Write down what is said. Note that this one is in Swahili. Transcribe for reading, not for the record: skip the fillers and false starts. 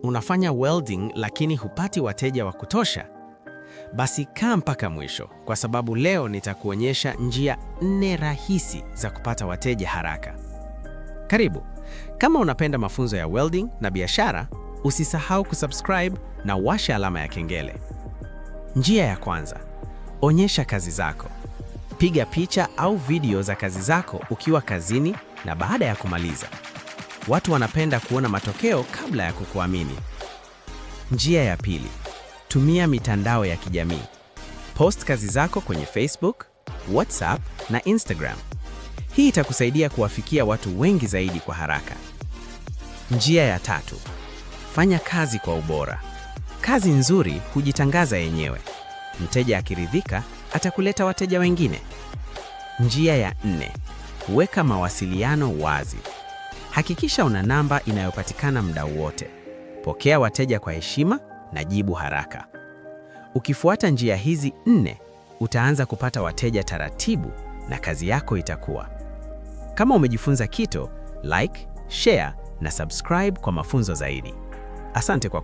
Unafanya welding lakini hupati wateja wa kutosha? Basi kaa mpaka mwisho, kwa sababu leo nitakuonyesha njia nne rahisi za kupata wateja haraka. Karibu. Kama unapenda mafunzo ya welding na biashara, usisahau kusubscribe na washa alama ya kengele. Njia ya kwanza, onyesha kazi zako. Piga picha au video za kazi zako ukiwa kazini na baada ya kumaliza. Watu wanapenda kuona matokeo kabla ya kukuamini. Njia ya pili, tumia mitandao ya kijamii. Post kazi zako kwenye Facebook, WhatsApp na Instagram. Hii itakusaidia kuwafikia watu wengi zaidi kwa haraka. Njia ya tatu, fanya kazi kwa ubora. Kazi nzuri hujitangaza yenyewe. Mteja akiridhika, atakuleta wateja wengine. Njia ya nne, weka mawasiliano wazi. Hakikisha una namba inayopatikana muda wote. Pokea wateja kwa heshima na jibu haraka. Ukifuata njia hizi nne, utaanza kupata wateja taratibu na kazi yako itakuwa. Kama umejifunza kitu, like, share na subscribe kwa mafunzo zaidi. Asante kwa